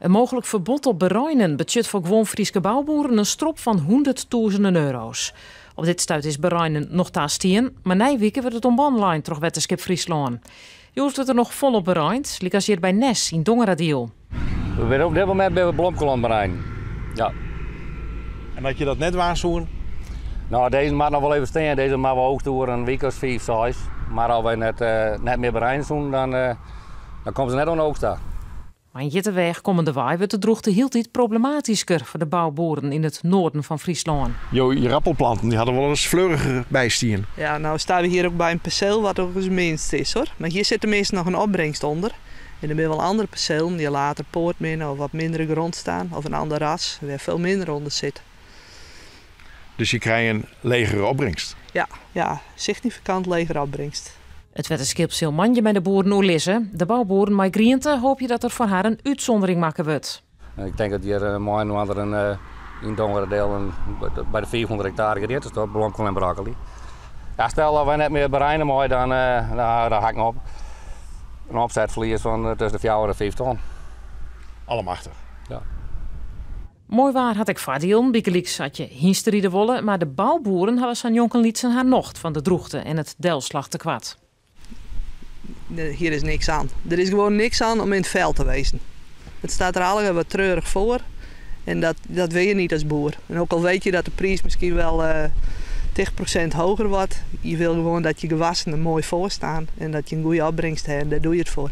In mooglik ferbod op bereinen betsjut foar guon Fryske bouboeren in strop fan hûnderttûzenen euro's. Op dit stuit is bereinen noch tastien, mar nije wike wurdt it oan bannen lein troch Wetterskip Fryslân. Hjoed wurdt der noch folop bereind, lykas hjir by Nes yn Dongeradiel. We binne op dit momint binne we blomkoal oan it bereinen. Ja. En as je dat net dwaan soenen? No, dizze moat noch wol even stean. Dizze moat wol oogste oer in wike as fiif, seis. Mar as wy net, net mear bereinen soenen, dan, dan komme se net oan de oogst ta. Mei in hjitteweach kommendewei wurdt de drûchte hieltyd problematysker foar de bouboeren yn it noarden fan Fryslân. Jo ierappelplanten dy hadden wol ris fleuriger by stien. Ja, no stean we hjir ek by in perseel wat op syn minst is hoor. Mar hjir sit teminsten noch in opbringst ûnder. En der binne wol andere perselen dy't later poat binne of wat mindere grond staan of in ander ras wêr folle minder ûnder sit. Dus je krije in legere opbringst? Ja, ja, signifikant legere opbringst. It wetterskip sil moandei mei de boeren oerlizze. De bouboeren mei griente hoopje dat der foar har in útsûndering makke wurdt. Ik tink dat hjir mei-inoar in yn Dongeradiel in by de 500 hektare griente stiet, blomkoal en broccoli. Ja, stel dat wy net mear bereine meie, dan, dan ha ik noch in opsetferlies fan tusken de fjouwer en fiif ton. Allemachtich. Ja. Moai waar hat ek foardielen, bygelyks as je hynsteride wolle, mar de bouboeren hawwe sa njonkenlytsen har nocht fan de drûchte en it delslachtekoart. Hier is niks aan. Der is gewoan niks aan om yn it feld te wêzen. It stiet der allegear wat treurich foar en dat, dat wil je niet as boer. En ook al weet je dat de priis miskien wol 10% heger wurdt, je wil gewoan dat je gewassen der moai foar stean en dat je in goede opbringst ha en dêr doch je it foar.